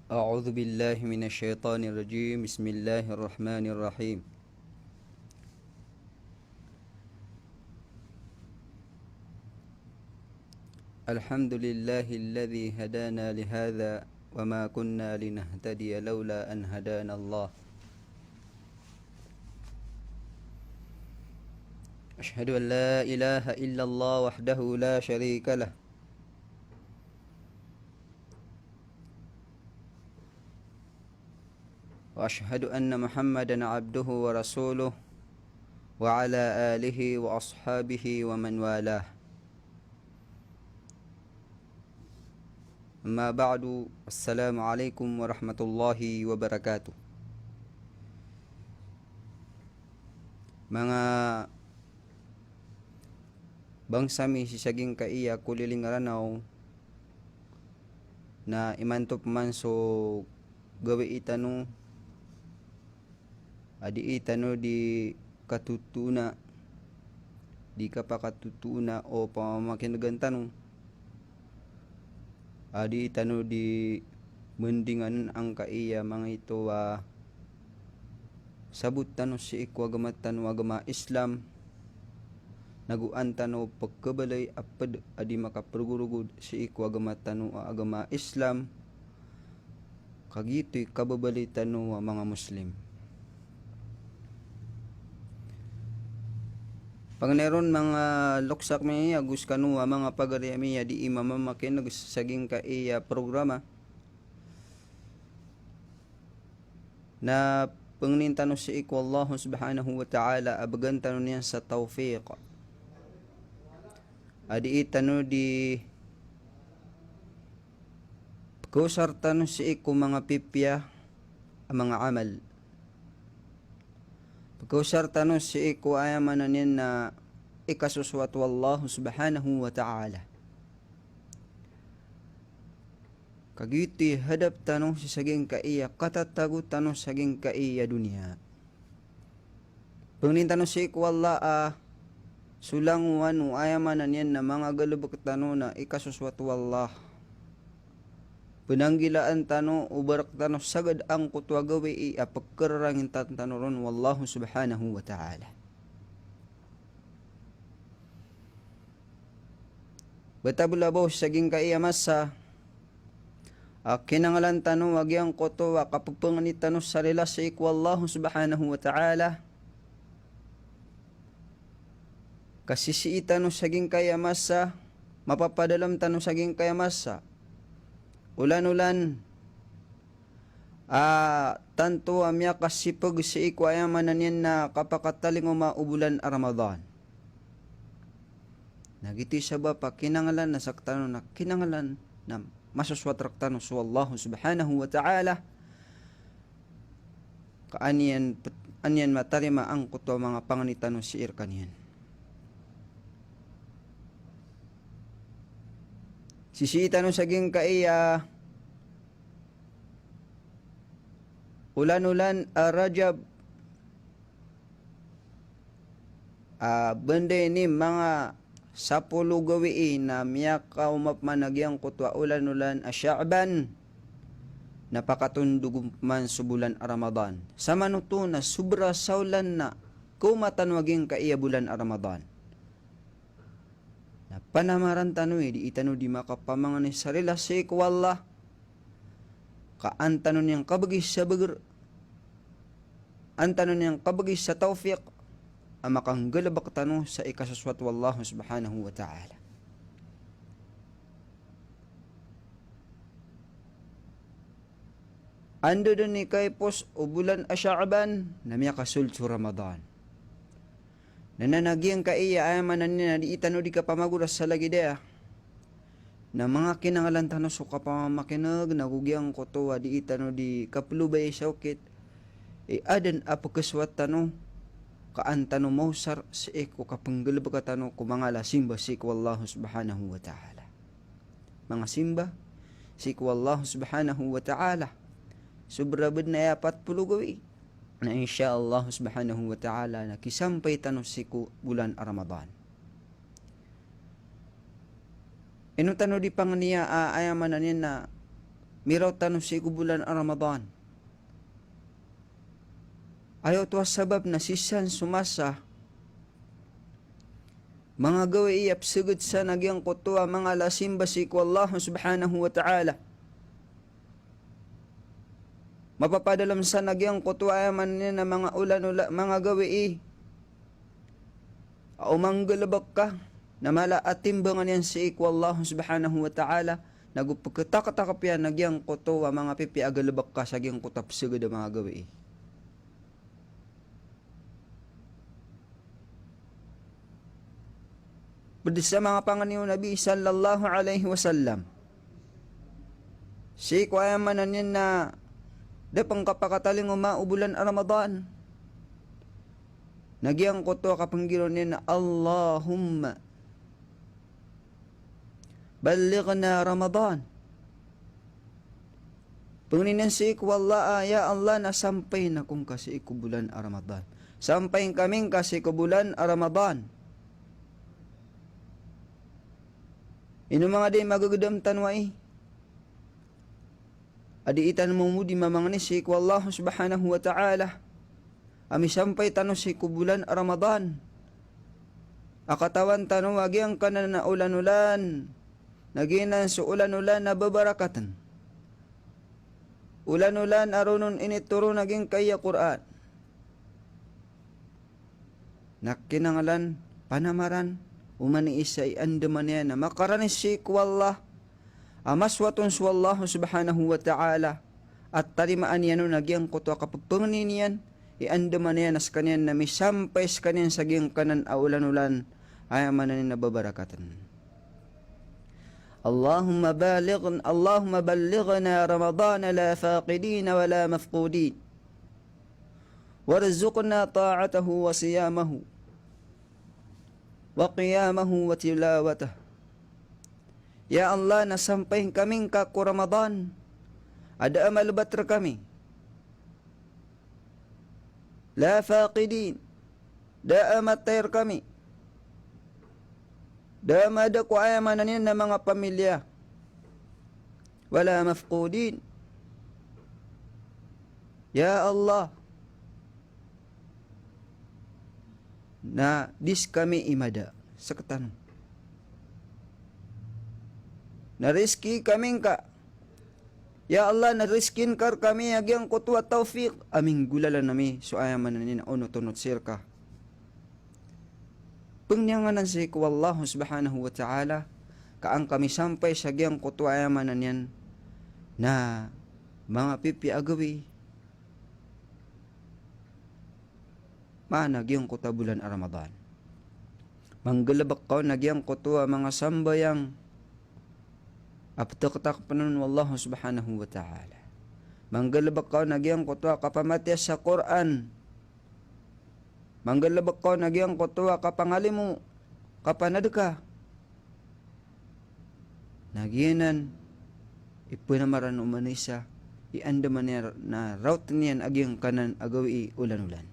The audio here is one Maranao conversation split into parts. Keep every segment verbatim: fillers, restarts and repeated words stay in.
أعوذ بالله من الشيطان الرجيم. بسم الله الرحمن الرحيم. الحمد لله الذي هدانا لهذا وما كنا لنهتدي لولا أن هدانا الله. أشهد أن لا إله إلا الله وحده لا شريك له. وأشهد أن محمدا عبده ورسوله وعلى آله وأصحابه ومن والاه. أما بعد، السلام عليكم ورحمة الله وبركاته. Manga bangsa mi sii sa giyangkaya koliling a Ranaw, na imanto pman so gawii tano a dii tano di katotoona, di kapakatotoona o pamamakinegan tano, a dii tano di mendingan angkaya manga ito a sabot tano sii ko agama tano a agama Islam, nago an tano pekebelay a ped a di makaperogorogod sii ko agama tano a agama Islam, kagiya ito i kababaloy tano a manga Muslim. Pangni ron manga loksak mi ago sekano a manga pagari ami a dii mamamakineg sa giyangkaya programa, na pengnin tano sii ko Allah Subhanahu wa Ta'ala a began tano niyan sa tawfiq a dii tano di pekosar tano sii ko manga pipiya a manga amal. Pekosar tano sii ko aya maana niyan na ikasosoat o Allah Subhanahu wa Ta'ala. Kagiya ito i hadap tano sii sa giyangkaya katatago tano sa giyangkaya doniya. Pengnin tano sii ko Allah a so langowan o aya maana niyan na manga galebek tano na ikasosoat o Allah. Penanggilaan tano o barak tano sagad angkoto a gawii a pekerarangintan tano ron o Allah Subhanahu wa Ta'ala. Betabola bo sa giyangkaya masa a kinanglan tano a giyangkoto a kapepengeni tano sa rila sii ko Allah Subhanahu wa Ta'ala. Kasisii tano sa giyangkaya masa, mapapadalem tano sa giyangkaya masa. Olan-olan a tanto a miyakasipeg sii ko aya maana niyan na kapakatalingoma o bolan a Ramadan. Na giyoto i sabap a kinanglan na sektano na kinanglan na masosoat rektano so Allah Subhanahu wa Ta'ala. Ka an iyan pet-, an iyan matarima angkoto a manga pangeni tano sii rekaniyan. Sisii tano sa giyangkaya olan-olan a Rajab, a benda ini manga sapolo gawii na miyakaoma pman a giyangkoto a olan-olan a Sha'ban, na pakatondog pman so bolan a Ramadan. Samanoto na sobra sa olan na kaoma tano a giyangkaya bolan a Ramadan. Na panamaran tano i dii tano di makapamangeni sa rila sii ko Allah. Ka an tano niyan kabegi sa beger, an tano niyan kabegi sa tawfiq a makanggalebek tano sa ikasosoat o Allah Subhanahu wa Ta'ala. Anda den i kaipos o bolan a Sha'ban na miyakasold so Ramadan. Na, na, na giyangkaya aya maana niyan na dii tano di kapamagoras sa lagid aya na manga kinanglan tano so kapamamakineg na go giyangkoto a dii tano di kapelobay sa okit i aden a pekesoat tano ka an tano maosar sii ko kapenggalebeka tano ko manga ala simba sii ko Allah Subhanahu wa Ta'ala. Manga simba sii ko Allah Subhanahu wa Ta'ala. Sobra bed na aya pat polo gawii na insha Allah Subhanahu wa Ta'ala na kisampay tano sii ko bolan a Ramadan. Ino tano di pangeniya a aya maana niyan na miraot tano sii ko bolan a Ramadan. Aya oto a sabap na sii san so masa, manga gawii a psagad san a giyangkoto a manga lasimba sii ko Allah subhanahu wa ta'ala. Mapapadalem san a giyangkoto a aya maana niyan na manga olan-olan, manga gawii a o manggalebek ka na mala a timbangan iyan sii ko Allah subhanahu wa ta'ala, na go peketaketakep iyan a giyangkoto a manga pipiya a galebek ka sa giyangkoto a psagad a manga gawii. Ped sa manga pangni o Nabi sallallahu alaihi wasallam sii ko aya maana niyan na da pen kapakatalingoma o bolan a Ramadan, na giyangkoto a kapenggiron iyan na, "Allahumma ballighna Ramadan." Pangnin iyan sii ko Allah a, "Ya Allah, na sampayen ako ngka sii ko bolan a Ramadan. Sampayen kami ngka sii ko bolan a Ramadan." Ino manga di magegedam tano ai a di tano mambo di mamangni sii ko Allah subhanahu wa ta'ala a misampay tano sii ko bolan a Ramadan a katawan tano a giyangkanan a olan-olan na giyanan so olan-olan a babarakaten. Olan-olan a roo on initoron a giyangkaya Qur'an. Na kinanglan panamaran o manosiya i andamanaya na makarani sii ko Allah a masoat on so Allah subhanahu wa ta'ala a tarimaan iyan on a giyangkoto a kapepangni niyan, i andamanaya na sekaniyan na misampay sekaniyan sa giyangkanan a olan-olan a aya maana niyan na babarakaten. Allahumma baligh-, Allahumma ballighna Ramadana la faqidin wa la mafqudin. Warzuqna ta'atahu wa siyamahu wa qiyamahu wa tilawatah. Ya Allah, na sampayen kami ngka ko Ramadan a da a malebat rekami. La faqidin, da a matay rekami. Da a mada ko aya maana niyan na manga pamilya. Wala mafqudin. Ya Allah, na di sekami i mada, sekatano. Na rizki kami ngka. Ya Allah, na rizkin ka rekami a giyangkoto a tawfiq a minggolalan ami so aya maana niyan na onot-onot sii reka. Pangni anan sii ko Allah subhanahu wa ta'ala ka an kami sampay sa giyangkoto a aya maana niyan na manga pipiya a gawii. Maana giyangkoto a bolan a Ramadan. Manggalebek ka on a giyangkoto a manga sambayang a peteketakepen on o Allah subhanahu wa ta'ala. Manggalebek ka on a giyangkoto a kapamatiya sa Qur'an. Manggalebek ka on a giyangkoto a kapangalimo, kapanadeka. Na giyanan i penamaran o manosiya i andamanaya na raoten iyan a giyangkanan a gawii olan-olan.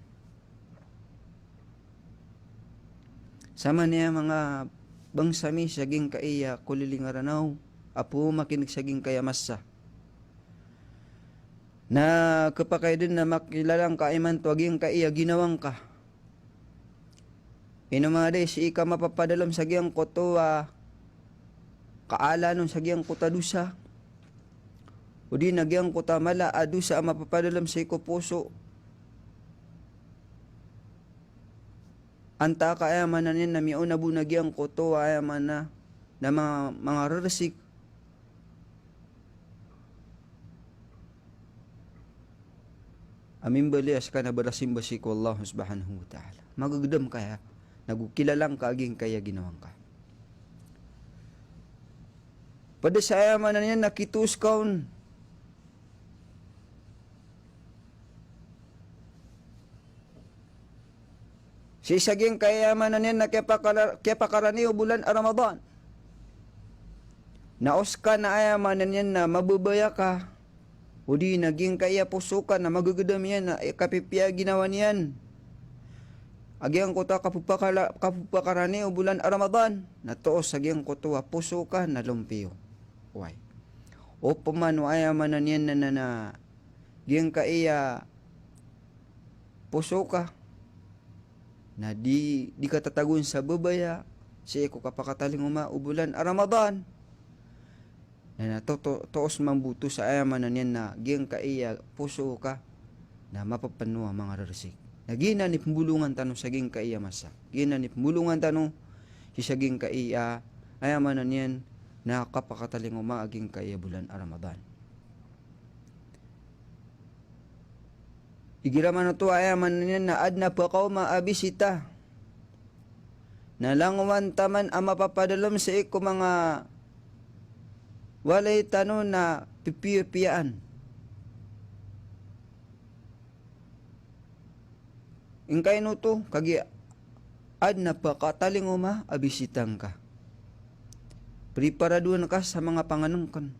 Samaniya manga bangsa mi sa giyangkaya koliling a Ranaw a pemakineg sa giyangkaya masa. Na kepakay den na makilala ngka imanto a giyangkaya ginawa ngka. Ino manga di sii ka mapapadalem sa giyangkoto a kaalaan on sa giyangkoto a dosa. O di na giyangkoto a mala a dosa a mapapadalem sii ko poso. Antaa ka aya maana niyan na miyaona bo na giyangkoto a aya maana na manga, manga reresik a mimbaloy a seka na barasimba sii ko Allah subhanahu wa ta'ala. Magegedam ka aya, na go kilala ngka a giyangkaya ginawa ngka. Ped sa aya maana niyan na kitoos ka on sii sa giyangkaya aya maana niyan na kiyapakala-, kiyapakarani o bolan a Ramadan. Na o seka na aya maana niyan na mababaya ka, o di na giyangkaya poso ka na magegedam iyan a kapipiya a ginawa niyan a giyangkoto a kapepakala-, kapepakarani o bolan a Ramadan, na toos a giyangkoto a poso ka na lompiyo. Oway. opama o aya maana niyan na, na, na giyangkaya poso ka na di, di ka tatagon sa babaya sii ko kapakatalingoma o bulan a Ramadan. Na, na to, to, toos mambo oto sa aya maana niyan na giyangkaya poso ka na mapapeno a manga reresik. Na giyanan i pembolongan tano sa giyangkaya masa. Giyanan i pembolongan tano sii sa giyangkaya, aya maana niyan na kapakatalingoma a giyangkaya bulan a Ramadan. Igira man oto aya maana niyan na aden a pakaoma a bisita, na langowan taman a mapapadalem sii ko manga walay tano na pipiyapiyaan. Ingkaino oto, kagiya aden a pakatalingoma a bisita ngka. Priparadoan ka sa manga pangenengken.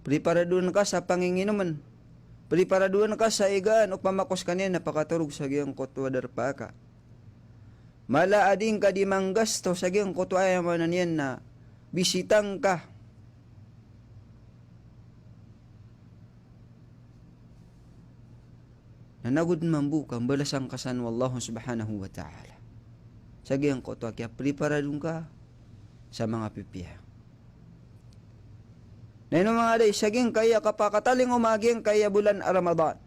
Priparadoan ka sa panginginomen. Priparadoan ka sa igaan opama ko sekaniyan na pakatorog sa giyangkoto a darpa ka. Mala a di ngka di manggasto sa giyangkoto a aya maana niyan na bisita ngka. Na nago den mambo ka mbalasan ka san o Allah subhanahu wa ta'ala sa giyangkoto a kiyapriparadoan ka sa manga pipiya. Na ino manga day, sa giyangkaya kapakatalingoma a giyangkaya bulan a Ramadan.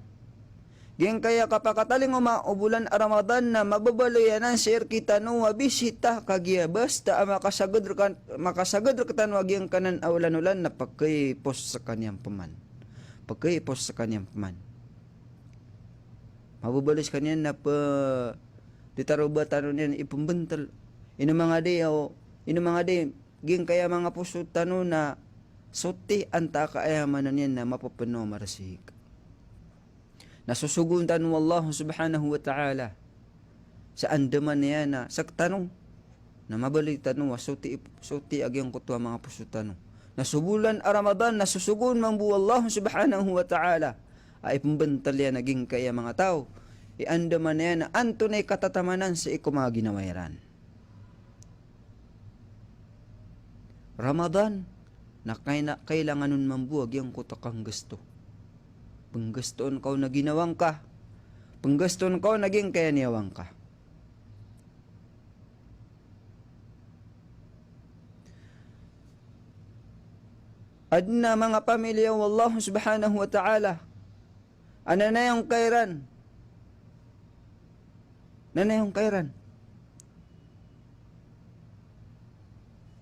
Giyangkaya kapakatalingoma o bulan a Ramadan na mababaloy anan sii rektano a bisita kagiya basta a makasagad rekan, makasagad rektano a giyangkanan a olan-olan na pekhaipos sekaniyan peman. Pekhaipos sekaniyan peman. Mababaloy sekaniyan na pe, di tano ba tano niyan ipembentel. Ino manga day, o, ino manga day, giyangkaya manga poso tano na soti antaa ka aya maana niyan na mapapeno a maresik. Na sosogoon tano o Allah subhanahu wa ta'ala sa andamanaya na sektano. Na mabaloy tano a soti, soti a giyangkoto a manga poso tano. Na so bulan a Ramadan na sosogoon mambo o Allah subhanahu wa ta'ala a ipembentel iyan a giyangkaya manga taw i andamanaya na antonaa i katatamanan sii ko manga ginawa iran. Ramadan, na kaina, kailangan on mambo a giyangkoto a kanggasto. Penggastoon ka on a ginawa ngka. Penggastoon ka on a giyangkaya niyawa ngka. Aden a manga pamilya o Allah subhanahu wa ta'ala a nanayong ka iran. Nanayong ka iran.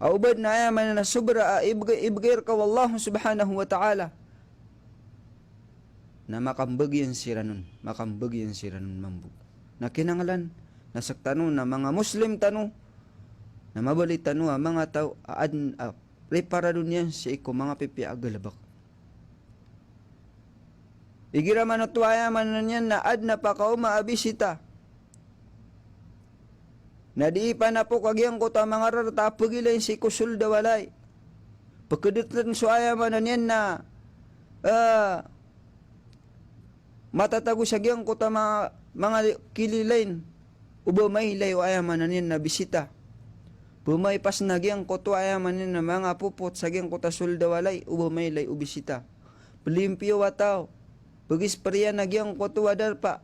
A oba den a aya maana na sobra a ibegay, ibegay reka o Allah subhanahu wa ta'ala, na makambagian siran on, makambagian siran on mambo. Na kinanglan na sektano na manga Muslim tano, na mabaloy tano a manga taw a aden a priparadoon iyan sii ko manga pipiya a galebek. Igira man oto aya maana niyan na aden a pakaoma a bisita na di ipanapok a giyangkoto a manga rarata a pegilain sii ko sold a walay. Pekedeten so aya maana niyan na, eh, matatago sa giyangkoto a manga, manga kililain o ba mailay o aya maana niyan na bisita. Pemaipas na giyangkoto a aya maana niyan na manga popot sa giyangkoto a sold a walay o ba mailay o bisita. Pelimpiyo a taw, pegispriyan a giyangkoto a darpa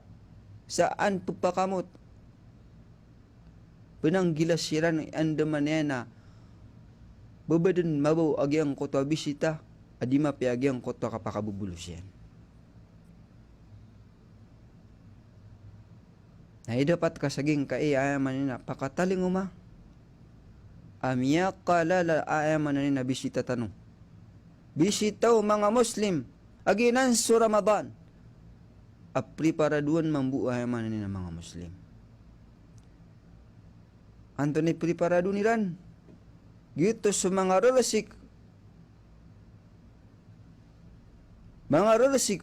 sa an pepakamot. Penanggilas iran i andamanaya na bebaden mabaw a giyangkoto a bisita a di mapiya a giyangkoto a kapakabobolos iyan. Na idapat ka sa giyangkaya aya maana niyan na pakatalingoma a miyakalala a aya maana niyan na bisita tano. Bisita o manga Muslim a giyanan so Ramadan a priparadoan mambo a aya maana niyan na manga Muslim. Antonaa i priparadoon iran? Giyoto so manga reresik. Manga reresik.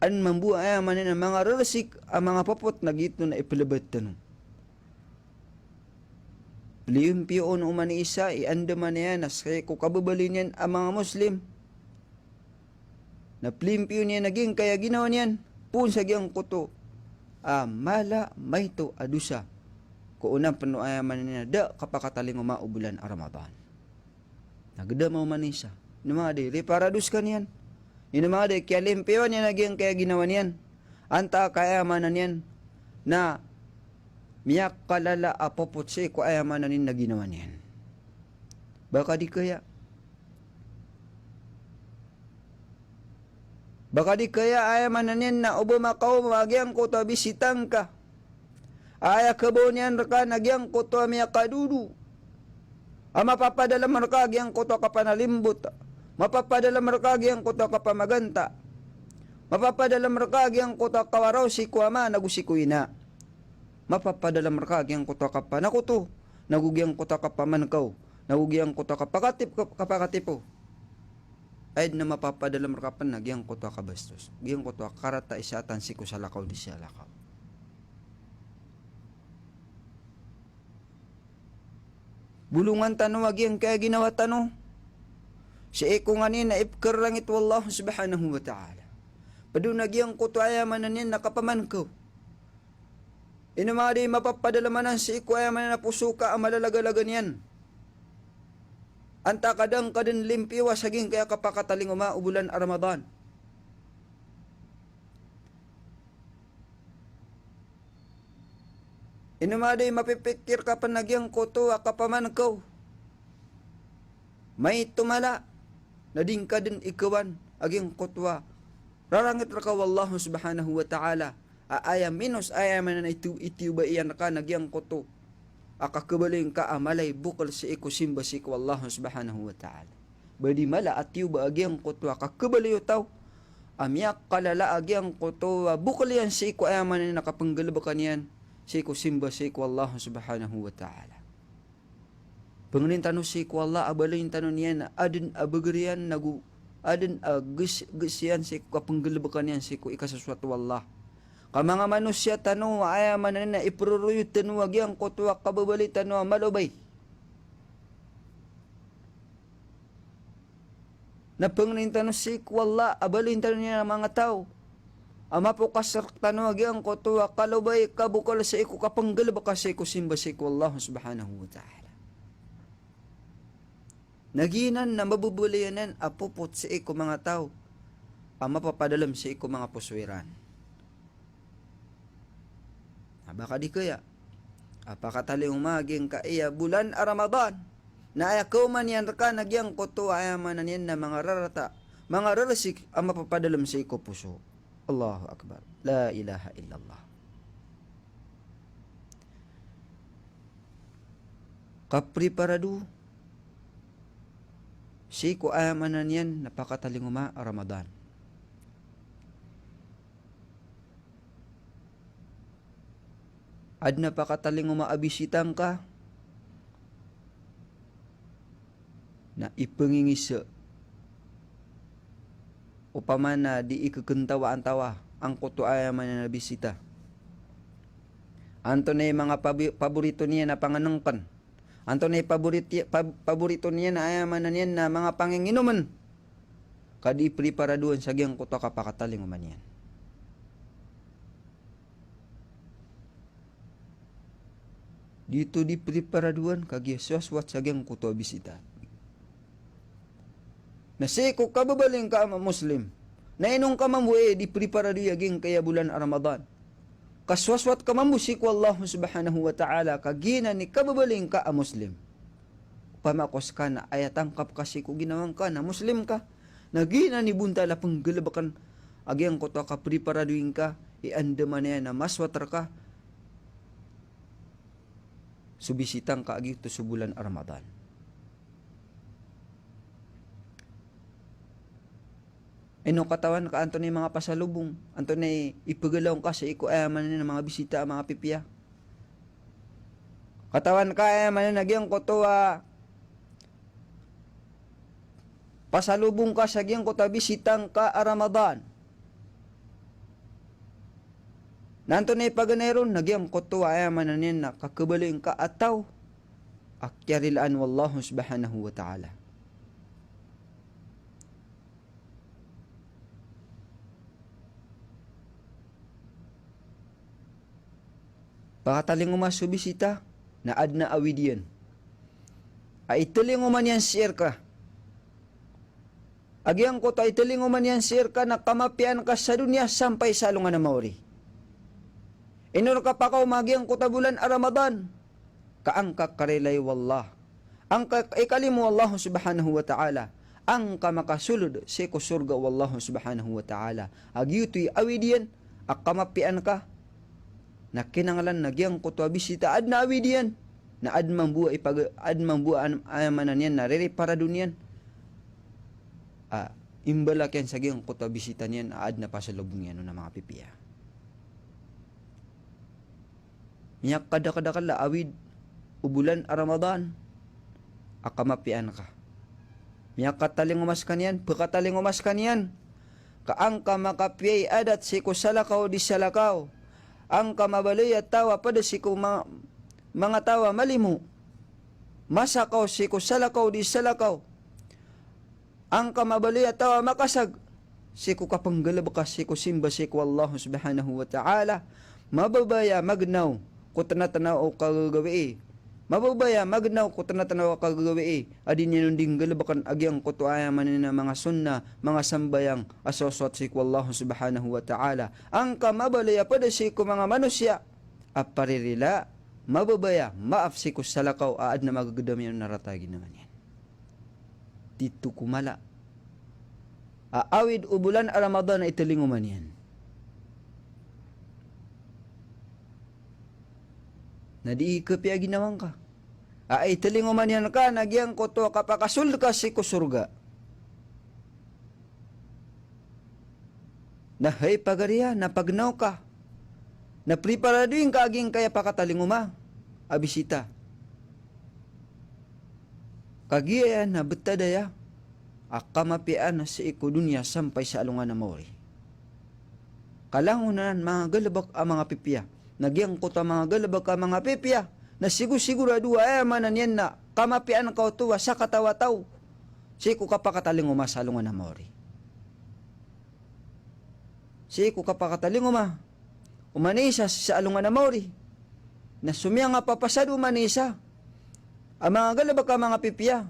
An mambo a aya maana niyan na manga reresik a manga popot na giyoto na ipelebat tano. Pelimpiyoon o oman i isa i andamanaya na sii ko kababaloy niyan a manga Muslim. Na pelimpiyo niyan a giyangkaya ginawa niyan poon sa giyangkoto a mala maito a dosa. Ko onan pen o aya maana niyan na da kapakatalingoma o bulan a Ramadan. Na gedama oman i isa. Ino manga di, riparado skaniyan. Ino manga di, kiyalimpiwan iyan a giyangkaya ginawa niyan. Antaa ka aya maana niyan na miyakalala a popot sii ko aya maana niyan na ginawa niyan. Ba ka di kaya? Ba ka di kaya aya maana niyan na oba makaoma a giyangkoto a bisita ngka. Aya kabaw niyan rka na giyangkoto a miyakadodo. A mapapadalm rka a giyangkoto a kapanalimbot. Mapapadalm rka a giyangkoto a kapamaganta. Mapapadalm rka a giyangkoto a kawaraw sii ko ama nago sii ko ina. Mapapadalm rka a giyangkoto a kapanakoto. Nago giyangkoto a kapamankaw. Nago giyangkoto a kapakatip-, kapakatipo. Aya dn a mapapadalm rka pn a giyangkoto a kabastos. Giyangkoto a karata i satan sii ko salakaw di salakaw. Bolongan tano a giyangkaya ginawa tano. Sii ko nganin a ipkharangit o Allah subhanahu wa ta'ala. Pd on a giyangkoto aya maana niyan na kapamankaw. Ino manga di mapapadalm anan sii ko aya maana niyan a poso ka a malalagalaga niyan. Antaa ka da ngka dn limpiwa sa giyangkaya kapakatalingoma o bolan a Ramadan. Ino manga di mapipikir ka pn a giyangkoto a kapamankaw. Maito mala na di ngka dn ikawan a giyangkoto a rarangit rka o Allah subhanahu wa ta'ala. A aya minos, aya maana niyan a itiyoba iyan rka na giyangkoto a kakhabaloy ngka a mala i bokl sii ko simba sii ko Allah subhanahu wa ta'ala. Ba di mala a tiyoba a giyangkoto a kakhabaloy o taw a miyakalala a giyangkoto a bokl iyan sii ko aya maana niyan a kapnggalbka niyan sii ko simba sii ko Allah subhanahu wa ta'ala. Pangnin tano sii ko Allah a baloyin tano niyan a adn a bagr iyan nago adn a gs-, gs iyan sii ko kapnggalbka niyan sii ko ikasoswat o Allah. Ka manga manosiya tano a aya maana niyan a iproroyod tano a giyangkoto a kababaloy tano a malobay. Na pangnin tano sii ko Allah a baloyin tano niyan a manga taw a mapokas rktano a giyangkoto a kalobay, kabokl sii ko kapnggalbka sii ko simba sii ko Allah subhanahu wa ta'ala. Na giyanan na mababaloy anan a popot sii ko manga taw a mapapadalm sii ko manga poso iran. Na ba ka di kaya a pakatalingoma a giyangkaya bolan a Ramadan, na aya kaoma niyan rka na giyangkoto a aya maana niyan na manga rarata, manga rarsik a mapapadalm sii ko poso. Allahu Akbar. La ilaha illallah. Kapriparado sii ko aya maana niyan na pakatalingoma a Ramadan. Adn a pakatalingoma a bisita ngka na ipangingisa. Opama na di ikakntawa antawa angkoto a aya maana niyan a bisita. Antonaa i manga pabi-, paborito niyan a pangnngkn. Antonaa i paboriti-, pab-, paborito niyan a aya maana niyan na manga panginginomn. Ka di ipriparadoan sa giyangkoto a kapakatalingoma niyan. Di oto di priparadoan ka giya swaswat sa giyangkoto a bisita. Na sii ko kababaloy ngka a Muslim. Na ino ngka mambo i di priparadoy a giyangkaya bolan a Ramadan. Ka swaswat ka mambo sii ko Allah subhanahu wa ta'ala ka giyanan i kababaloy ngka a Muslim. Opama ko ska na aya tangkap ka sii ko ginawa ngka na Muslim ka. Na giyanan i bontal a pnggalbkn a giyangkoto a kapriparadoy ngka i andamanaya na maswat rka so bisita ngka a giyoto so bolan a Ramadan. Ino katawan ka antonaa i manga pasalobong, antonaa i ipagalaw ngka sii ko aya maana niyan a manga bisita a manga pipiya. Katawan ka aya maana niyan a giyangkoto a pasalobong ka sa giyangkoto a bisita ngka a Ramadan. Na antonaa i paganay ron, na giyangkoto a aya maana niyan na kakhabaloy ngka a taw a kiyarilaan o Allah subhanahu wa ta'ala. Pakatalingoma so bisita, na adn a awid iyan a italingoma niyan sii rka. a giyangkoto a italingoma niyan sii rka na kamapiyaan ka sa doniya sampay sa alongan a maori. Ino rka pakaoma a giyangkoto a bolan a Ramadan, ka angka karilai o Allah, angka ikalimo o Allah subhanahu wa ta'ala, angka makasolod sii ko sorga o Allah subhanahu wa ta'ala. A giyoto i awid iyan a kamapiyaan ka, na kinanglan na giyangkoto a bisita a adn a awid iyan, na adn mambo a ipag-, adn mambo a an-, aya maana niyan na ririparado niyan a imbalak iyan sa giyangkoto a bisita niyan a adn a pasalobong iyan on a manga pipiya. Miyakadakadakl a awid o bolan a Ramadan a kamapiyaan ka. Miyakatalingoma skaniyan, pkatalingoma skaniyan ka angka makapiya i adat sii ko salakaw di salakaw, angka mabaloy a taw a pd sii ko ma-, manga taw a malimo, masakaw sii ko salakaw di salakaw, angka mabaloy a taw a makasag sii ko kapnggalbka sii ko simba sii ko Allah subhanahu wa ta'ala. Mababaya magnaw ko tnatnaw o kagagawii. Mababaya magnaw ko tnatnaw o kagagawii a di niyan on di nggalbkn a giyangkoto a aya maana niyan a manga sunnah, manga sambayang a sosowat sii ko Allah subhanahu wa ta'ala. Angka mabaloy a pd sii ko manga manosiya a paririla, mababaya maaf sii ko salakaw a adn a magagdam iyan on a rata a ginawa niyan. Tito ko mala a awid o bolan a Ramadan a italingoma niyan na di kapiya a ginawa ngka. A italingoma niyan ka na giyangkoto a kapakasold ka sii ko sorga. Na hay pagariya, na pagnaw ka, na priparadoing ka a giyangkaya pakatalingoma a bisita. Kagiya na btad aya a kamapiyaan sii ko doniya sampay sa alongan a maori. Kalangon anan manga galbk a manga pipiya. Na giyangkoto a manga galbk a manga pipiya na sigosigorado a aya maana niyan na kamapiyaan ka oto a sakataw a taw sii ko kapakatalingoma sa alongan a maori. Sii ko kapakatalingoma o manosiya sa alongan a maori, na somiyanga papasad o manosiya a manga galbk a manga pipiya,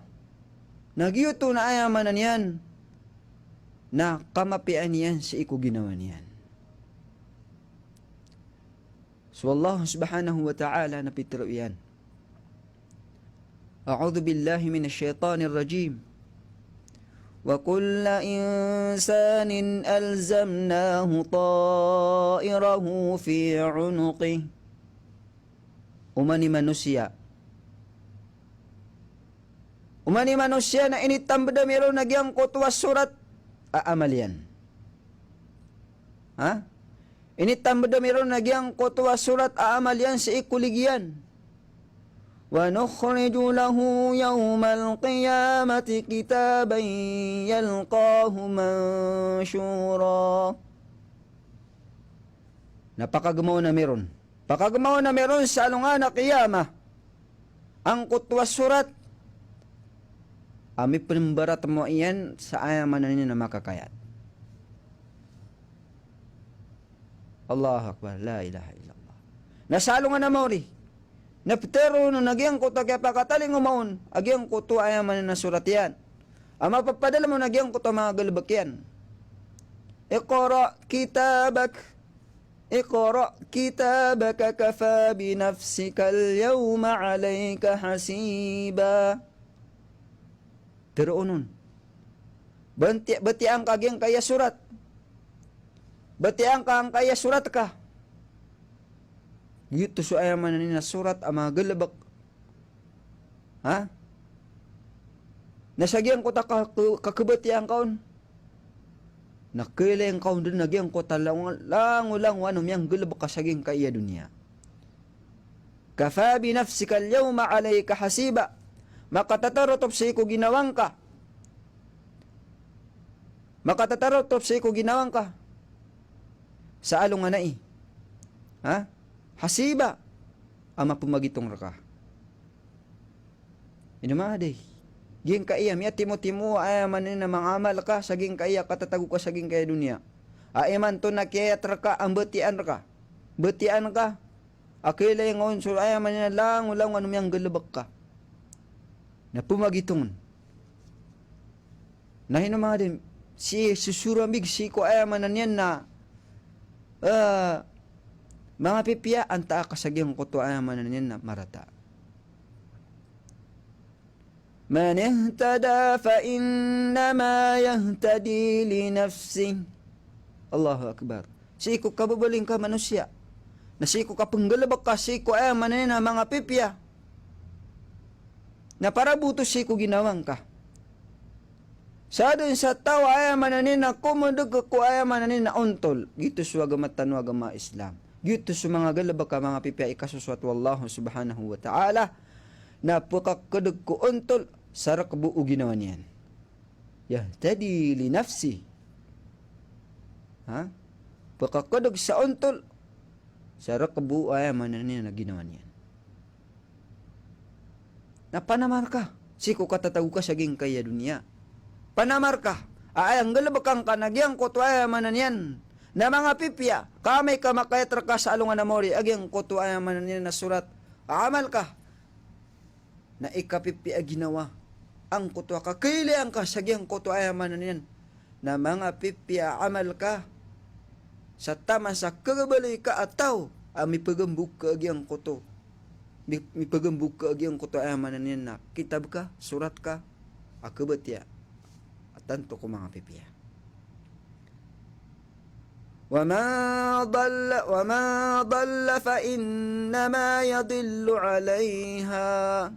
na giyoto na aya maana niyan na kamapiyaan iyan sii ko ginawa niyan. So Allah subhanahu wa ta'ala na pitharo iyan: A'udhu billahi minash shaytanir rajim. Wa kulla insanin alzamnahu ta'irahu fi unuqih. Oman i manosiya. Oman i manosiya na initambd ami ron a giyangkoto a sorat a amal iyan. Ha? Initambd ami ron a giyangkoto a sorat a amal iyan sii ko ligi iyan. Wa nukhriju lahu yawmal qiyamati kitaban yalqahu manshura. Na pakagmaon ami ron. Pakagmaon ami ron sa alongan a qiyamah angkoto a sorat a mipnmbaratmo iyan sa aya maana niyan a makakayat. Allahu Akbar, la ilaha illallah. Na sa alongan a maori na ptharoon on a giyangkoto a kiyapakatalingoma on a giyangkoto a aya maana niyan a sorat iyan a mapapadalm on a giyangkoto a manga galbk iyan. Iqra kitabak. Iqra kitabaka kafa bi nafsikal yawma alayka hasiba. Tharoon on. Batiya, batiya angka giyangkaya sorat. Batiya angka angkaya sorat ka. Giyoto so aya maana niyan a sorat a manga galbk. Ha? Na sa giyangkoto a ka-, ka-, kabatiya angka on na kailay angka on dn a giyangkoto a lango-, langolangowan o miyanggalbk ka sa giyangkaya doniya. Kafa bi nafsikal yawma alayka hasiba. Makatatarotop sii ko ginawa ngka. Makatatarotop sii ko ginawa ngka sa alongan ai. Ha? Hasiba. A mapmagitong rka. Ino ma di. Giyangkaya miyatimotimo a aya maana niyan a manga amal ka sa giyangkaya katatago ka sa giyangkaya doniya. A imanto na kiyayat rka a mbatiyaan rka. Mbatiyaan ka. A kailay nga on so aya maana niyan a langolangowan o miyanggalbk ka. Na pmagitong on. Na ino manga di, sii sosorambi sii ko aya maana niyan na, eh, manga pipiya, antaa ka sa giyangkoto aya maana niyan na marata. Man ihtada fa innama yahtadi li nafsih. Allahu Akbar. Sii ko kababaling ka manosiya, na sii ko kapnggalbk ka sii ko aya maana niyan na manga pipiya, na para bo oto sii ko ginawa ngka. Sadn sa taw a aya maana niyan na komdg ko aya maana niyan na ontol. Giyoto so agama tano a agama Islam. Giyoto so manga galbk a manga pipiya a ikasosoat o Allah subhanahu wa ta'ala. Na pkakdg ko ontol sa rk bo o ginawa niyan. Yahtadi li nafsih. Ha? Pkakdg sa ontol sa rk bo o aya maana niyan na ginawa niyan. Na panamar ka sii ko katatago ka sa giyangkaya doniya. Panamar ka a aya nggalbkn ka na giyangkoto aya maana niyan na manga pipiya, ka amay ka makayat rka sa alongan a maori a giyangkoto aya maana niyan na sorat a amal ka, na ikapipiya a ginawa, angkoto a kakailayan ka sa giyangkoto aya maana niyan na manga pipiya a amal ka, sa taman sa kagabaloy ka a taw a mipagambok ka a giyangkoto, mi-, mipagambok ka a giyangkoto aya maana niyan na kitab ka, sorat ka, a kabatiya a tanto ko manga pipiya. Wa ma dalla, wa ma dalla fa innama yadillu alayha.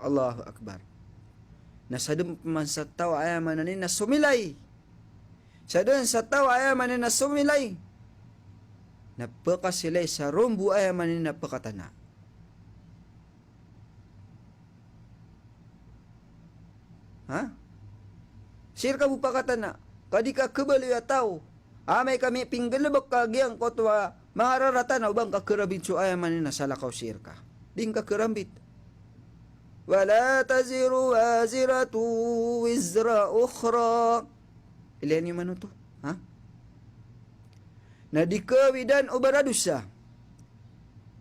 Allahu Akbar. Na sadn pman sa taw a aya maana niyan na somilay. Sadn sa taw a aya maana niyan na somilay, na pkasilay sa rombo a aya maana niyan na pkatana. Ha? Sii rka bo pakatana, ka di ka kabaloy a taw. Amay ka mipinggalbk ka giyangkoto a manga rarata na o ba ngka karambit so aya maana niyan na salakaw sii rka. Di ngka karambit. Wala taziru waziratun wizra ukhra. Ilaya niyo man oto. Ha? Na di kawidan o baradosa.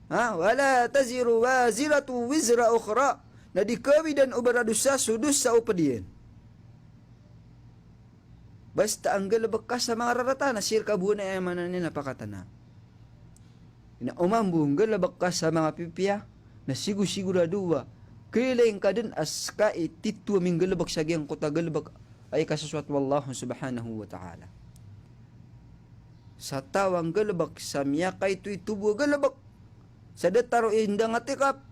Ha? Wala taziru waziratun wizra ukhra. Na di kawidan o baradosa so dosa o pd iyan. Basta a nggalbk ka sa manga rarata na sii rka bo na aya maana niyan na pakatana. Na oman bo nggalbk ka sa manga pipiya, na sigosigorado a kailay ngka dn a ska i titho a minggalbk sa giyangkoto a galbk a ikasosoat o Allah subhanahu wa ta'ala. Sa taw a nggalbk sa miyakaitoito bo a galbk sa datar o indang a tikap,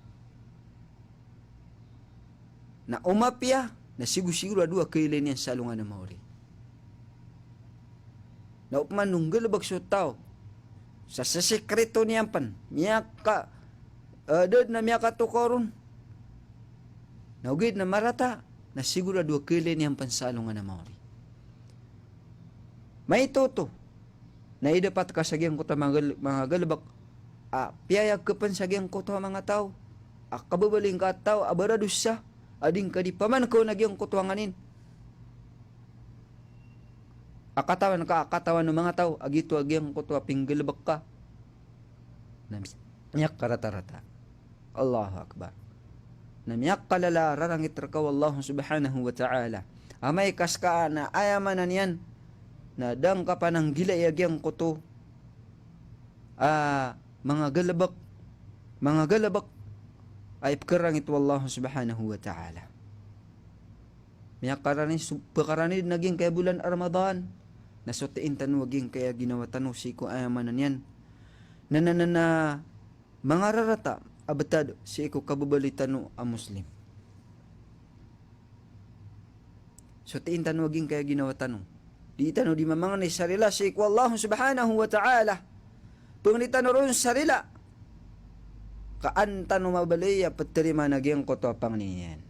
na o mapiya, na sigosigorado a kailay niyan sa alongan a maori. Na opama o nggalbk so taw sa sesekrito niyan pn, miyaka, eh, da dn a miyakatokaw ron, na ogaid na marata, na sigorado a kailay niyan pn sa alongan a maori. Maito oto, na idapat ka sa giyangkoto a manga gal-, manga galbk a piyayag ka pn sa giyangkoto a manga taw a kababaling ka a taw a baradosa, a di ngka di pamankaw na giyangkoto a nganin a katawan ka, a katawan o manga taw a giyoto a giyangkoto a pinggalbk ka. Na mi-, miyakaratarata. Allahu Akbar. Na miyakalala a rarangit rka o Allah subhanahu wa ta'ala. Amay ka ska na aya maana niyan na da ngka pananggilai a giyangkoto a manga galbk, manga galbk a ipkarangit o Allah subhanahu wa ta'ala. Miyakarani so, pkarani dn a giyangkaya bolan a Ramadan. Na so tiin tano a giyangkaya ginawa tano sii ko aya maana niyan na, na, na, na manga rarata a btad sii ko kababaloy tano a Muslim. So tiin tano a giyangkaya ginawa tano. Di tano di mamangnay sa rila sii ko Allah subhanahu wa ta'ala. Pangni tano ron sa rila ka an tano mabaloy a ptarimaan a giyangkoto a pangni iyan.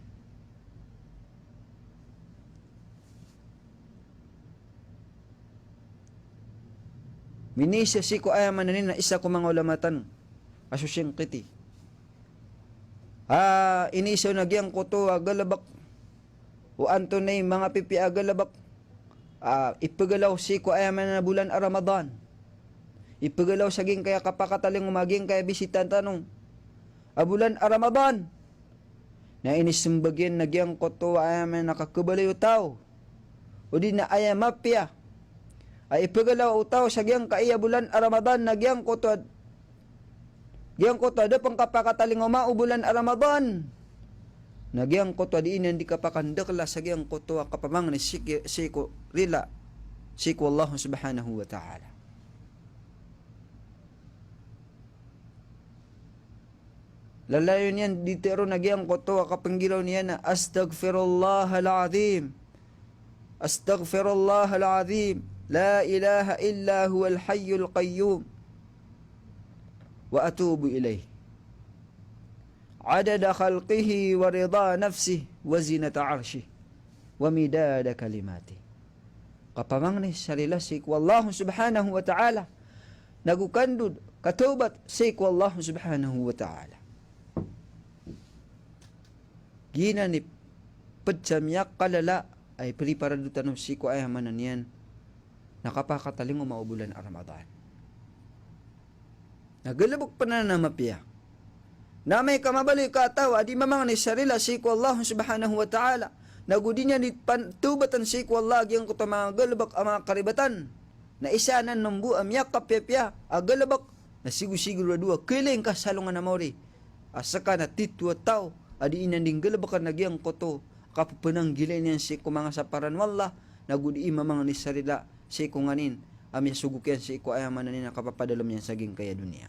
Miniisa sii ko aya maana niyan na isa ko manga ulama tano a so Shinqiti. A, iniisa on a giyangkoto a galbk o antonaa i manga pipiya a galbk a ipgalaw sii ko aya maana na bolan a Ramadan. Ipgalaw sa giyangkaya kapakatalingoma a giyangkaya bisita tano a bolan a Ramadan. na inismbag iyan na giyangkoto a aya maana na kakhabaloy o taw, odi na aya mapiya a ipagalaw o taw sa giyangkaya bolan a Ramadan na giyangkoto a, giyangkoto a da pn kapakatalingoma o bolan a Ramadan, na giyangkoto a dii niyan di kapakandakla sa giyangkoto a kapamangni siki-, sii ko rila sii ko Allah Subhanahu wa Ta'ala. Lalayon iyan di tero na giyangkoto a kapanggiraw niyan na, "Astaghfirullahal azim. Astaghfirullahal azim. La ilaha illa huwal hayyul qayyum. Wa atubu ilayh. Adada khalqihi wa rida nafsihi wa zinata arshih. Wa midada kalimatih." Kapamangni sa rila sii ko Allah Subhanahu wa Ta'ala, nago kandod, katawbat sii ko Allah Subhanahu wa Ta'ala. Giyanan i pd sa miyakalala a ipriparado tano sii ko aya maana niyan na kapakatalingoma o bolan a Ramadan. Na galbk pn anan a mapiya. Na amay ka mabaloy ka a taw a di mamangni sa rila sii ko Allah Subhanahu wa Ta'ala, nago di niyan di pan-, tawbatan sii ko Allah a giyangkoto a manga galbk a manga karibatan. Na isa anan mambo a miyakapiyapiya a galbk, na sigosigorado a khailay ngka sa alongan a maori a ska na titho a taw a dii niyan di nggalbkn a giyangkoto a kappananggilai niyan sii ko manga saparan o Allah, nago dii mamangni sa rila sii ko nganin a miyasogok iyan sii ko aya maana niyan a kapapadalm iyan sa giyangkaya doniya.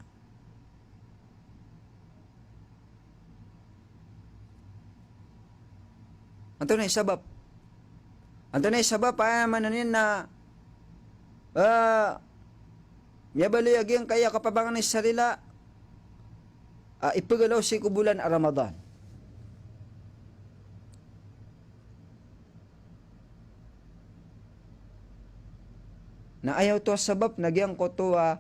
Antonaa i sabap? Antonaa i sabap a aya maana niyan na, ah, miyabaloy a giyangkaya kapamangni sa rila a ipagalaw sii ko bolan a Ramadan? Na aya oto a sabap na giyangkoto a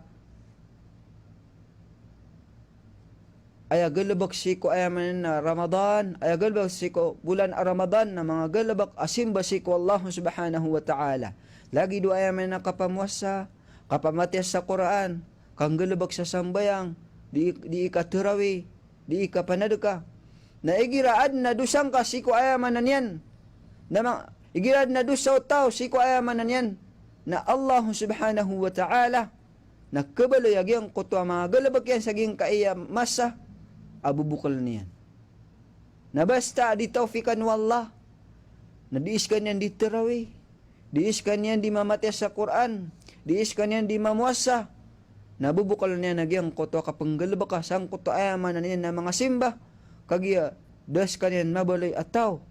aya galbk sii ko aya maana niyan na Ramadan, aya galbk sii ko bolan a Ramadan na manga galbk a simba sii ko Allah Subhanahu wa Ta'ala. Lagid o aya maana niyan na kapamowasa, kapamatiya sa Qur'an, kanggalbk sa sambayang, dii, dii katarawih, dii kapanadka. Na igira adn a dosa ngka sii ko aya maana niyan na ma-, igira adn a dosa o taw sii ko aya maana niyan na Allah Subhanahu wa Ta'ala, na khabaloy a giyangkoto a manga galbk iyan sa giyangkaya masa a bobokln iyan. Na basta a di tawfikan o Allah, na dii skaniyan di tarawih, dii skaniyan di mamatiya sa Qur'an, dii skaniyan di mamowasa, na bobokln iyan a giyangkoto a kapnggalbka sangkoto a aya maana niyan na manga simba, kagiya da skaniyan mabaloy a taw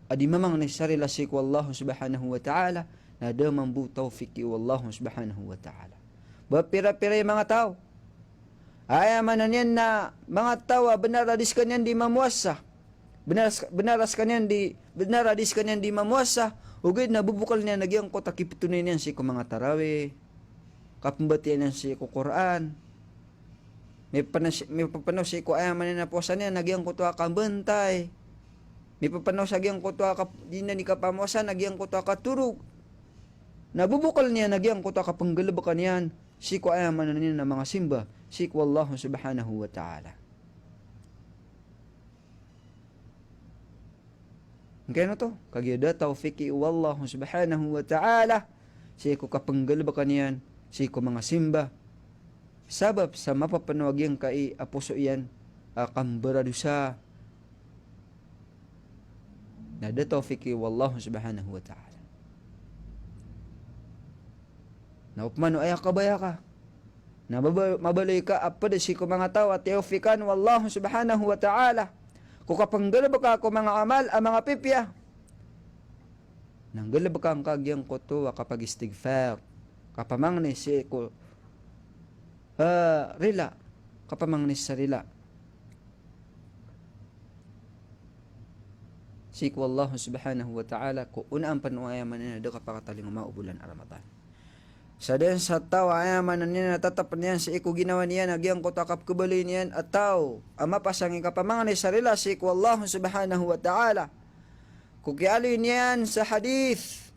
a di mamangni sa rila sii ko Allah Subhanahu wa Ta'ala, na da mambo tawfiki o Allah Subhanahu wa Ta'ala. Ba pira-pira i manga taw, aya maana niyan na manga taw a bnar a di skaniyan di mamowasa, bnar, bnar a skaniyan di, bnar a di skaniyan di mamowasa, ogaid na bobokln iyan a giyangkoto a kiptonay niyan sii ko manga tarawih, kapmbatiya niyan sii ko Qur'an, mipapno sii, mipapno sii ko aya maana niyan na powasa niyan a giyangkoto a kambantay, mipapno sa giyangkoto a kap-, di niyan di kapamowasa na giyangkoto a katorog. Na bobokln iyan a giyangkoto a kapnggalbka niyan sii ko aya maana niyan na manga simba sii ko Allah Subhanahu wa Ta'ala. Angkaino oto, kagiya da tawfiki o Allah Subhanahu wa Ta'ala sii ko kapnggalbka niyan sii ko manga simba. Sabap sa mapapno a giyangkai a poso iyan a kambaradosa. Na da tawfiki o Allah Subhanahu wa Ta'ala. Na opama o aya kabaya ka na maba-, mabaloy ka a pd sii ko manga taw a tiyawfikan o Allah Subhanahu wa Ta'ala ko kapnggalbka ko manga amal a manga pipiya. Na nggalbka ngka giyangkoto a kapagistighfar, kapamangni sii ko, ah, rila, kapamangni sa rila sii ko Allah Subhanahu wa Ta'ala, ko onaan pn o aya maana niyan na da kapakatalingoma o bolan a Ramadan. Sadn sa taw a aya maana niyan na tatap niyan sii ko ginawa niyan a giyangkoto a kapkhabaloy niyan a taw a mapasang i kapamangni sa rila sii ko Allah Subhanahu wa Ta'ala, ko kiyaaloy niyan sa hadith.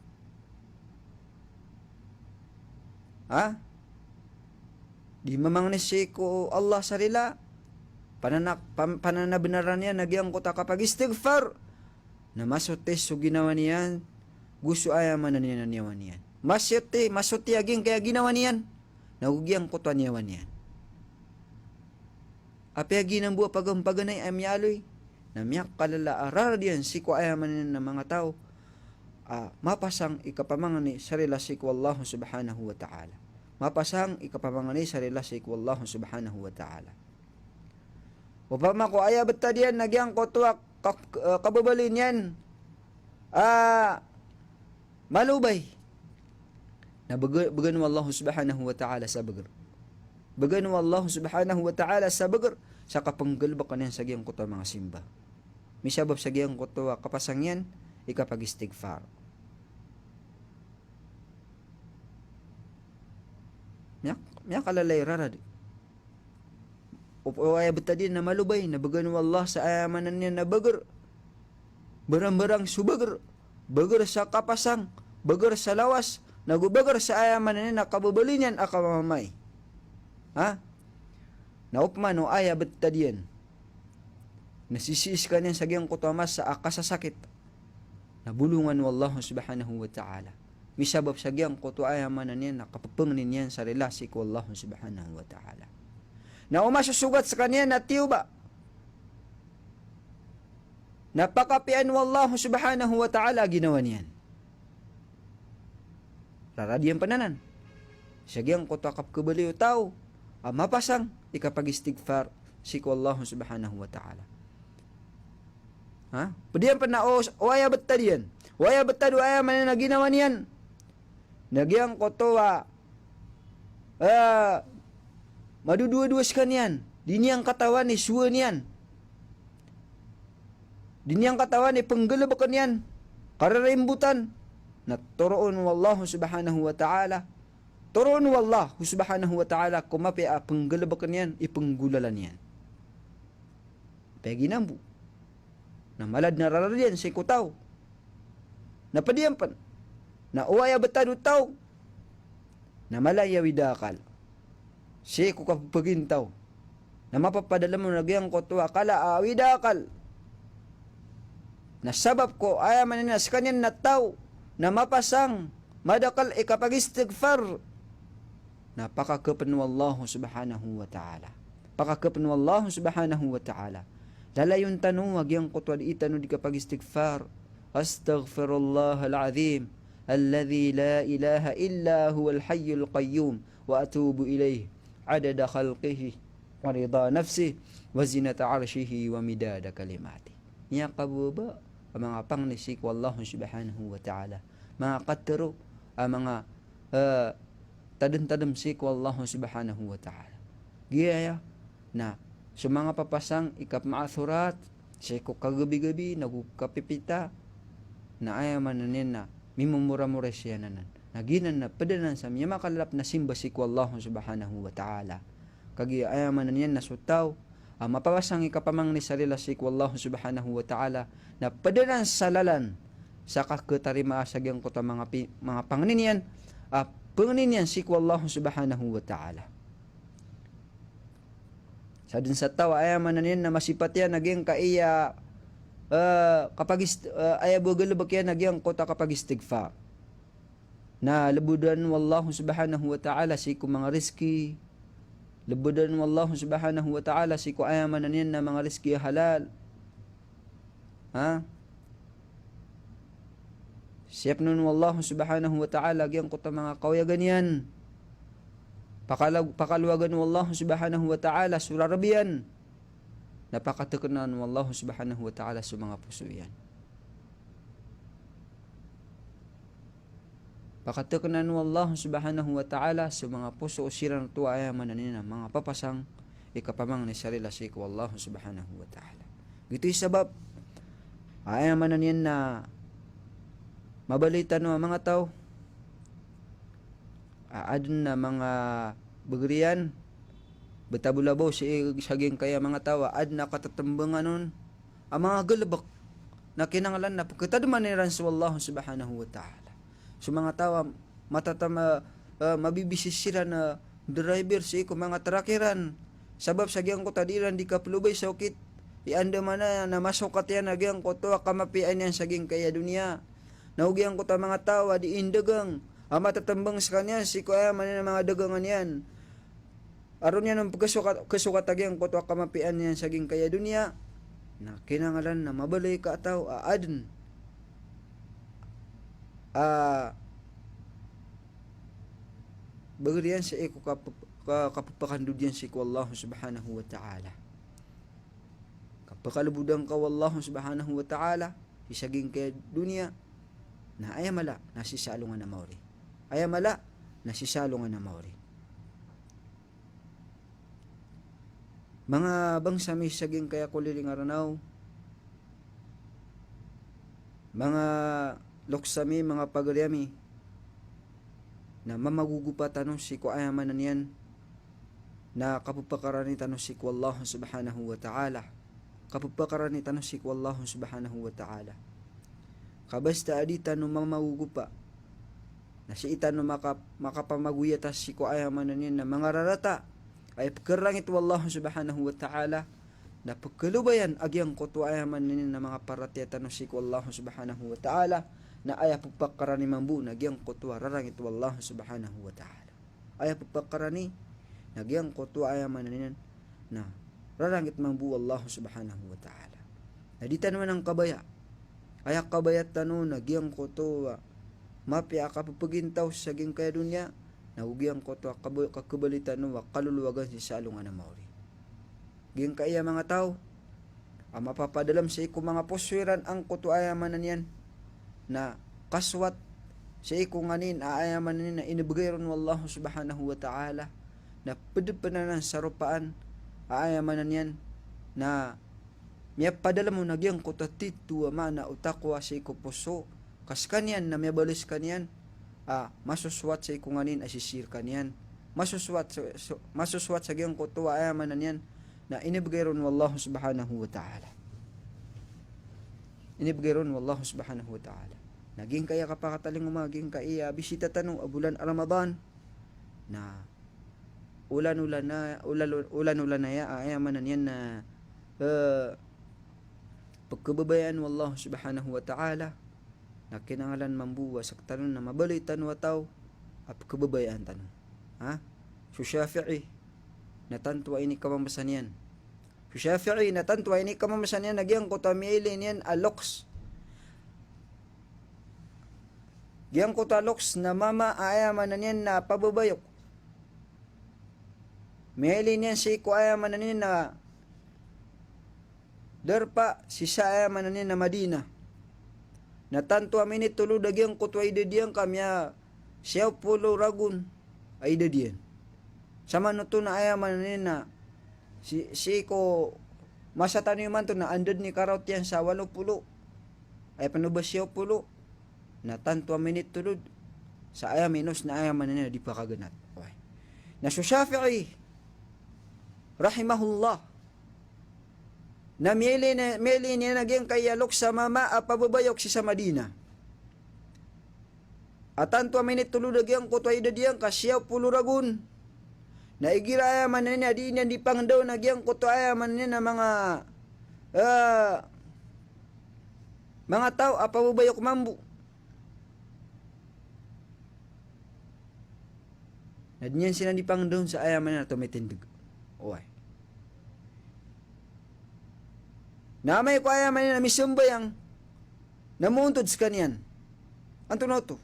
Ha? Di mamangni sii ko Allah sa rila, Panana-, pan-, pananabenaran iyan a giyangkoto a kapagistighfar. Na masoti so ginawa niyan, go so aya maana niyan a niyawa niyan. Masoti, masoti a giyangkaya ginawa niyan, na go giyangkoto a niyawa niyan. Apiya giyanan bo a pagampaganay a miyaaloy, na miyakalala a rarad iyan sii ko aya maana niyan a manga taw a mapasang i kapamangni sa rila sii ko Allah Subhanahu wa Ta'ala. Mapasang i kapamangni sa rila sii ko Allah Subhanahu wa Ta'ala. Opama ko aya betad iyan na giyangkoto a ka-, eh, kababaloy niyan a malobay, na bege-, begen o Allah Subhanahu wa Ta'ala sa beger. Begen o Allah Subhanahu wa Ta'ala sa beger sa kapenggelebeken iyan sa giyangkoto a manga simba. Misabap sa giyangkoto a kapasang iyan i kapagistighfar. Miyak-, miyakalala i rarad. O, o aya betad iyan na malobay, na begen o Allah sa aya maana niyan na beger. Berang-berang so beger. Beger sa kapasang, beger sa lawas, na go beger sa aya maana niyan a kababaloy niyan a kamamay. Ha? Na opama o aya betad iyan na sisii sekaniyan sa giyangkoto a masa a kasasakit, na bolongan o Allah Subhanahu wa Ta'ala. Misabap sa giyangkoto a aya maana niyan a kapepengni niyan sa rila sii ko Allah Subhanahu wa Ta'ala. Na o masosogat sekaniyan a tiyoba, na pakapiyaan o Allah Subhanahu wa Ta'ala a ginawa niyan. Rarad iyan pen anan. Sa giyangkoto a kapekebaloy o taw a mapasang i kapagistighfar sii ko Allah Subhanahu wa Ta'ala. Ha? Ped iyan pen a o, o aya betad iyan. O aya betad o aya maana niyan a ginawa niyan na giyangkoto a, eh, madodowadowa sekaniyan. Di niyan katawan i sowa niyan. Di niyan katawan i penggelebeken iyan, kararimbotan. Na toroon o Allah Subhanahu wa Ta'ala. Toroon o Allah Subhanahu wa Ta'ala ko mapiya a penggelebeken iyan, i penggolalan iyan. Apiya giyanan bo na mala den a rarad iyan sii ko taw. Na ped iyan pen na o aya betad o taw na mala i awid a akal sii ko kapepagintaw. Na mapapadalem on a giyangkoto a kala a awid a akal. Na sabap ko aya maana niyan a sekaniyan na taw na mapasang, madakel i kapagistighfar, na pakakepen o Allah Subhanahu wa Ta'ala. Pakakepen o Allah Subhanahu wa Ta'ala. Lalayon tano a giyangkoto a dii tano di kapagistighfar. Astaghfirullahal azim alladhi la ilaha illa huwal hayyul qayyum wa atubu ilayh, adada khalqihi wa rida nafsihi wa zinata arshihi wa midada kalimatih. Miyakababa a manga pangni sii ko Allah Subhanahu wa Ta'ala. Manga katero a manga, eh, tademtadem sii ko Allah Subhanahu wa Ta'ala. Giyaya na so manga papasang i kapmaathorat sii ko kagebigebi na go kapipita, na aya maana niyan na mimomoramora siyan anan. Na giyanan na ped anan sa miyamakalap na simba sii ko Allah Subhanahu wa Ta'ala. Kagiya aya maana niyan na so taw a mapapasang i kapamangni sa rila sii ko Allah Subhanahu wa Ta'ala, na ped anan sa lalan sa kaketarimaa sa giyangkoto a manga pi-, manga pangni niyan, a pengni niyan sii ko Allah Subhanahu wa Ta'ala. Sa den sa taw a aya maana niyan na masipat iyan a giyangkaya, eh, kapagist-, eh, aya bo a galebek iyan a giyangkoto a kapagistighfar. Na lebodan o Allah Subhanahu wa Ta'ala sii ko manga rizki. Lebodan o Allah Subhanahu wa Ta'ala sii ko aya maana niyan na manga rizki a halal. Ha? Siyapn on o Allah Subhanahu wa Ta'ala giyangkoto a manga kaoyagan iyan. Pakala-, pakalowagan o Allah Subhanahu wa Ta'ala so rarb iyan. Na pakatekena o Allah Subhanahu wa Ta'ala so manga poso iyan. Pakatekena o Allah Subhanahu wa Ta'ala so manga poso o siran oto a aya maana niyan na manga papasang i kapamangni sa rila sii ko Allah Subhanahu wa Ta'ala. Giyoto i sabap a aya maana niyan na mabaloy tano a manga taw a aden a manga beger iyan, betabolabao sii sa giyangkaya manga taw a aden a katetembangan on a manga galebek na kinanglan na peketademan iran so Allah Subhanahu wa Ta'ala. So manga taw a matatam-, eh, mabibisi siran a driver sii ko manga truck iran, sabap sa giyangkoto a dii iran dii kapelobay sa okit, i andamanaya na masokat iyan a giyangkoto a kamapiyaan iyan sa giyangkaya doniya. Na o giyangkoto a manga taw a dii ndagang a matatembeng sekaniyan sii ko aya maana niyan a manga dagangan iyan, a roo niyan on pekesokat, kesokat a giyangkoto a kamapiyaan iyan sa giyangkaya doniya, na kinanglan na mabaloy ka a taw a aden a beger iyan sii ko kap-, ka-, kapepakandod iyan sii ko Allah Subhanahu wa Ta'ala. Kapekalebodan ka o Allah Subhanahu wa Ta'ala sii sa giyangkaya doniya, na aya mala na sii sa alongan a maori. Aya mala na sii sa alongan a maori. Manga bangsa mi sa giyangkaya koliling a Ranaw, manga loks ami, manga pagari ami, na mamagogopa tano sii ko aya maana niyan na kapepakarani tano sii ko Allah Subhanahu wa Ta'ala. Kapepakarani tano sii ko Allah Subhanahu wa Ta'ala. Ka basta a dii tano mamagogopa, na sii tano maka-, makapamagoyata sii ko aya maana niyan na manga rarata a ipekerangit o Allah Subhanahu wa Ta'ala, na pekelobayan a giyangkoto a aya maana niyan na manga paratiyaya tano sii ko Allah Subhanahu wa Ta'ala, na aya pepakarani mambo na giyangkoto a rarangit o Allah Subhanahu wa Ta'ala. Aya pepakarani na giyangkoto a aya maana niyan na rarangit mambo o Allah Subhanahu wa Ta'ala. Na di tano man kabaya. Aya kabaya tano na giyangkoto a mapiya a kapepegintaw sa giyangkaya doniya, na go giyangkoto a kaba-, kakebali tano a kalolowagan sii sa alongan a maori. Giyangkaya manga taw a mapapadalem sii ko manga poso iran angkoto a aya maana niyan na kasowat sii ko nganin a aya maana niyan na inibegay ron o Allah Subhanahu wa Ta'ala, na ped pen anan sa ropaan a aya maana niyan na miyapadalem on a giyangkoto a titho a maana o taqwa sii ko poso, ka sekaniyan na miyabaloy sekaniyan a masosowat sii ko nganin a sisii rekaniyan. Masosowat sa, so, masosowat sa giyangkoto a aya maana niyan na inibegay ron o Allah Subhanahu wa Ta'ala. Inibegay ron o Allah Subhanahu wa Ta'ala. Na giyangkaya kapakatalingoma, giyangkaya bisita tano a bolan a Ramadan, na olan-olan a, olan-, olan-olan aya, aya maana niyan na, eh, pekebabayaan o Allah Subhanahu wa Ta'ala, na kinanglan mambo a sektano na mabaloy tano a taw a pekebabayaan tano. Ha? So Shafi'i na tanto a inikamamasa niyan. So Shafi'i na tanto a inikamamasa niyan na giyangkoto a miyailay niyan a loks. Giyangkoto a loks na mama a aya maana niyan na pababayok. Miyailay niyan sii ko aya maana niyan na darpa sii sa aya maana niyan na Madinah. Na tanto a minitolod a giyangkoto a idad iyan ka miyasiyaw polo ragon a idad iyan. Samanoto na aya maana niyan na si, sii ko masa tano imanto na anda den i karaot iyan sa walo polo. Aya pen o ba siyaw polo. Na tanto a minitolod sa aya minos na aya maana niyan na di pakaganat. Oway. Na so Shafi'i rahimahullah na miyailay na, miyailay niyan a giyangkaya loks a mama a pababayok sii sa Madinah. A tanto a minitolod a giyangkoto a idad iyan ka siyaw polo ragon. Na igira aya maana niyan a di niyan di pangendaw na giyangkoto aya maana niyan a manga, eh, manga taw a pababayok mambo. Na di niyan siran di pangendaw sa aya maana niyan a tomitindeg. Oway. Na amay ko aya maana niyan a misambayang na moontod sekaniyan. Antonaa oto?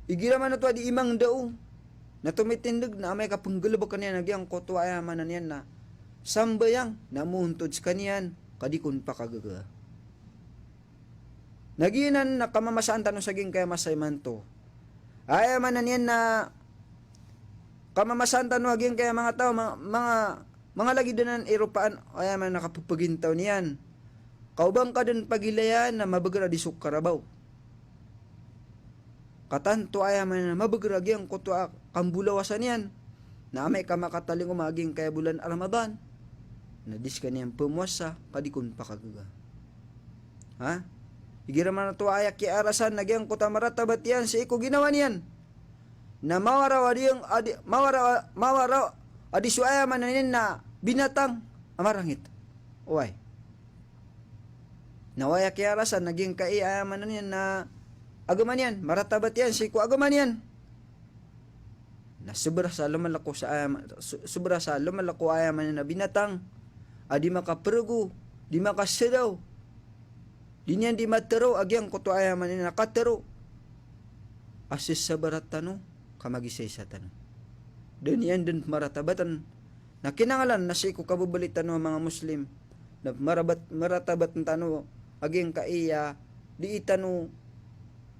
Igira man oto a di imangendaw na tomitindeg na amay ka penggalebeken iyan a giyangkoto a aya maana niyan na sambayang na moontod sekaniyan ka di kon pakagaga. Na giyanan na kamamasaan tano sa giyangkaya masa imanto. Aya maana niyan na kamamasaan tano a giyangkaya manga taw, ma-, manga, manga lagid anan i ropaan, aya maana na kapepegintaw niyan. Ka o ba ngka den pagilayan na mabeger a di so karabaw. Ka tanto aya maana na mabeger a giyangkoto a kambolawasan iyan. Na amay ka makatalingoma a giyangkaya bolan a Ramadan, na di sekaniyan pemowasa ka di kon pakagaga. Ha? Igira man oto a aya kiyaarasan na giyangkoto a maratabat iyan sii ko ginawa niyan. Na mawaraw a diyang, a di, mawaraw, mawaraw, a di so aya maana niyan na binatang a marangit. Oway. Na oway a kiyarasan na giyangkai a aya maana niyan na agama niyan, maratabat iyan sii ko agama niyan. Na sobra sa lomalako sa aya ma-, so-, sobra sa lomalako aya maana niyan na binatang a di makaperego, di makasadaw, di niyan di matero a giyangkoto aya maana niyan na katero a sesabarat tano ka magisaisa tano. Da niyan den maratabaten. Na kinanglan na sii ko kababaloy tano a manga Muslim na marabat-, maratabat tano a giyangkai a dii tano,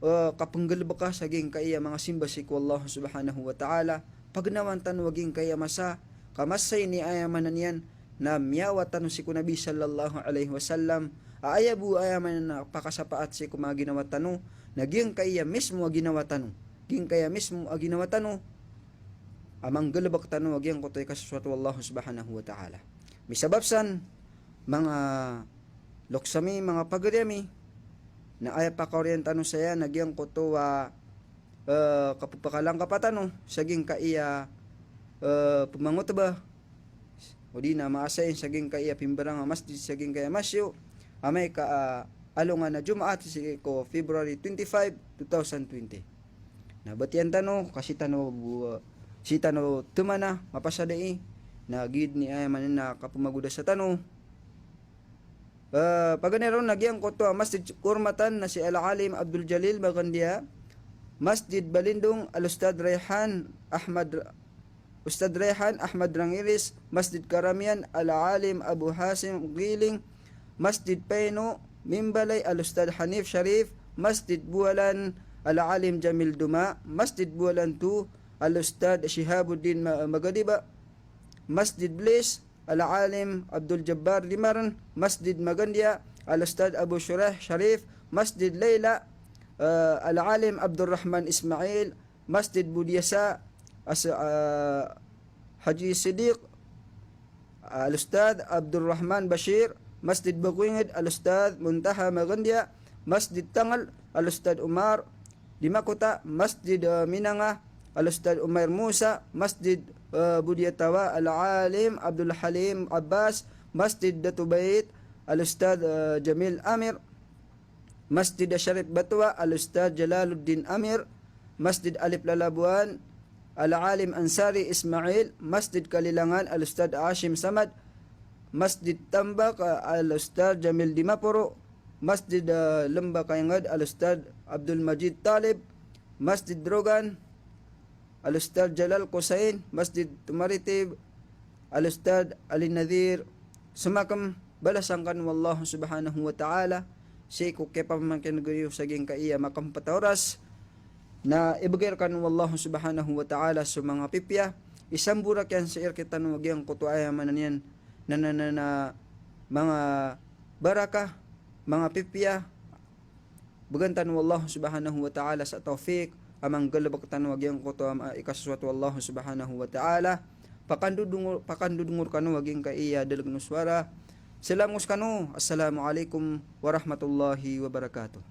eh, kapenggalebeka sa giyangkai a manga simba sii ko Allah Subhanahu wa Ta'ala. Pagnawan tano a giyangkai a masa, ka masa ini aya maana niyan na miyawat tano sii ko Nabi sallallahu alaihi wasallam a aya bo aya maana niyan na pakasapaat sii ko manga ginawa tano, na giyangkai a mismo a ginawa tano. Giyangkai a mismo a ginawa tano a manggalebek tano a giyangkoto a ikasosoat o Allah Subhanahu wa Ta'ala. Misabap san, manga loks ami, manga pagari ami, na aya pakaoriyan tano saya na giyangkoto a, eh, kapepakalangkapa tano sa giyangkai a, eh, pemangoteba, odi na maasa iyan sa giyangkai a pimbarang a masjid sa giyangkai a masiyo, amay ka, ah, alongan a Jumaat sii ko February twenty-five, two thousand twenty. Na batiyan tano, ka sii tano bo-, sii tano temana, mapasad ai, na giya ini aya maana niyan na kapemagodasa tano. Eh, paganay ron na giyangkoto a Masjid Kormatan na si Al-Alim Abdul Jalil Magandia, Masjid Balindong Al-Ustadh Rayhan Ahmad, Ustadh Rayhan Ahmad Rangiris, Masjid Karamian Al-Alim Abu Hasim Giling, Masjid Paino Mimbalay Al-Ustadh Hanif Sharif, Masjid Bualan Al-Alim Jamil Duma, Masjid Bualan Two Al-Ustadh Shihabuddin Ma-, Magadiba, Masjid Bliss Al-Alim Abdul Jabbar Limaran, Masjid Magandia Al-Ustadh Abu Shuraih Sharif, Masjid Layla, eh, Al-Alim Abdul Rahman Ismail, Masjid Budiasa As-, eh, Haji Siddiq, Al-Ustadh Abdul Rahman Bashir, Masjid Bakuinged Al-Ustadh Muntaha Magandia, Masjid Tangal Al-Ustadh Umar Dimakota, Masjid, eh, Minanga Al-Ustadh Umair Musa, Masjid, eh, Budiatawa Al-Alim Abdul Halim Abbas, Masjid Datu Bait Al-Ustadh, eh, Jamil Amir, Masjid Sharif Batua Al-Ustadh Jalaluddin Amir, Masjid Alip Lalabuan Al-Alim Ansari Ismail, Masjid Kalilangan Al-Ustadh Hashim Samad, Masjid Tambak, eh, Al-Ustadh Jamil Dimaporo, Masjid, eh, Lembah Kainged Al-Ustadh Abdul Majid Talib, Masjid Drogan Al-Ustadh Jalal Kosain, Masjid Tumaritib Al-Ustadh Ali Nadir Sumakem. Balasan kano o Allah Subhanahu wa Ta'ala sii ko kiyapamangkin giriyo sa giyangkaiya makempet a oras. Na ibegay rekano o Allah Subhanahu wa Ta'ala so manga pipiya, isamborak iyan sii rekitano a giyangkoto a aya maana niyan na, na, na, na manga barakah, manga pipiya. Began tano o Allah Subhanahu wa Ta'ala sa tawfik a manggalebek tano a giyangkoto a, ah, ikasosoat o Allah Subhanahu wa Ta'ala. Pakandodongor, pakandodongor kano a giyangkaiya dalegen o sowara. Salam ngos kano. Assalamu alaikum warahmatullahi wabarakatuh.